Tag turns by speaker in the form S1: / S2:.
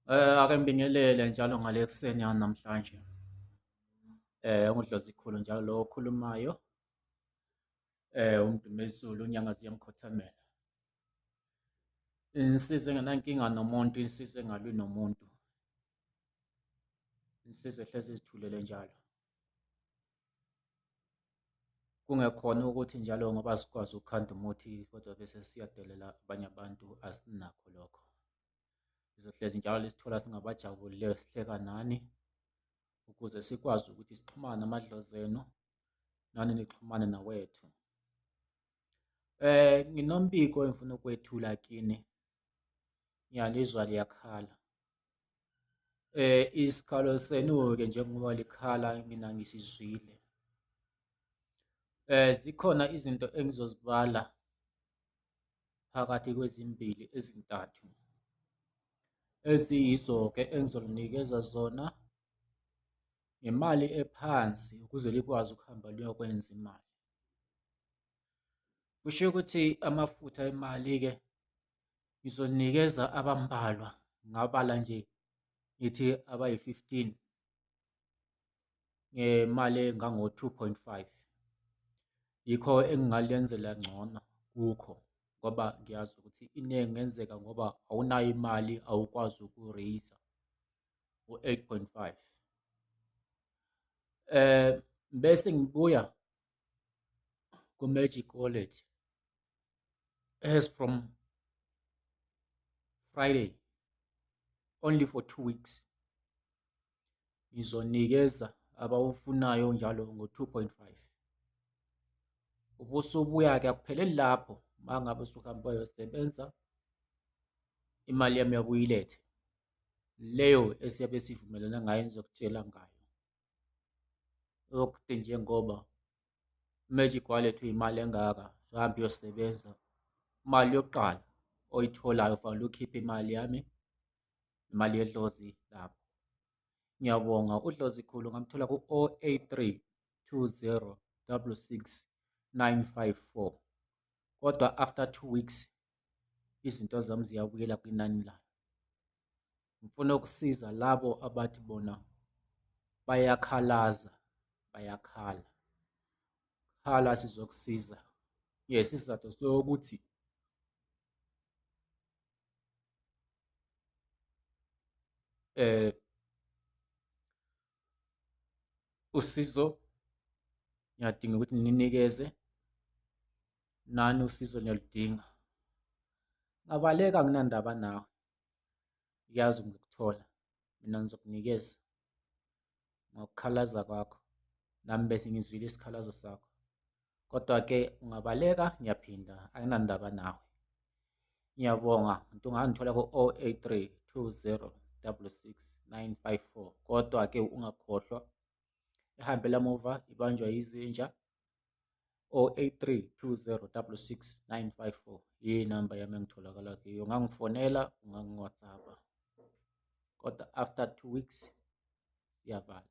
S1: Ake ngibingelele njalo ngale ekuseni yanamhlanje. UNdlozikhulu njalo lo okhulumayo, uMdumezulu uNyanga ziyamkhothamela. Insizwa engenankinga nomuntu, insizwa engalwi nomuntu, insizwa ehlezi izithulele njalo. Kungekhona ukuthi njalo ngoba sikwazi ukukhanda umuthi kodwa bese siyadelela abanye abantu, asinakho lokho. Sizohlezi njalo lisithola singabajabulileyo sihleka nani ukuze sikwazi ukuthi sixhumane namadlozi enu nani nixhumane nawethu. Nginombiko engifuna ukwethula kini, ngiyalizwa liyakhala. Isikhalo senu-ke njengoba likhala mina ngisizwile. Zikhona izinto engizozibala phakathi kwezimbili ezintathu eziyizo-ke engizolinikeza zona ngemali ephansi ukuze likwazi ukuhamba liyokwenza imali. Kusho ukuthi amafutha emali-ke ngizonikeza abambalwa, ngabala nje ngithi abayi-15 ngemali engango-2.5. Yikho engingalenzela ngcono kukho ngoba ngiyazi ukuthi iningi kungenzeka ngoba awunayo imali awukwazi uku-raise u-8.5. Bese ngibuya ku-Magic Wallet as from Friday only for 2 weeks ngizonikeza abawufunayo njalo ngo-2.5. Ubusubuya-ke akupheleli lapho, uma ngabe usuhamba uyosebenza imali yami uyabuyilethe leyo esiyabe sivumelene ngayo engizokutshela ngayo. Okude njengoba Magic Wallet uyimali engaka, uhambe uyosebenza, imali yokuqala oyitholayo ufanele ukhiphe imali yami, imali yedlozi lapho. Ngiyabonga. UDlozikhulu ngamthola ku-083 20 66 954. Kodwa after 2 weeks izinto zami ziyabuyela kwinani layo. Ngifuna ukusiza labo abathi bona bayakhalaza, bayakhala. Khala sizokusiza. Ngesizathu sokuthi usizo ngiyadinga ukuthi nginikeze nani usizo niyaludinga. Ngabaleka nginandaba nawe, ngiyazi ngizokuthola, mina ngizokunikeza ngokukhalaza kwakho, nami bese ngizwile isikhalazo sakho. Kodwa-ke ungabaleka, ngiyaphinda anginandaba nawe. Ngiyabonga, ungangithola ku-083 20 66 954. Kodwa-ke ungakhohlwa, ihambela muva ibanjwa yizinja. 083 20 66 954 yinamba yami engitholakala kuyo. Ungangifonela, ungangi-WhatsApp-a, kodwa after 2 weeks siyavala.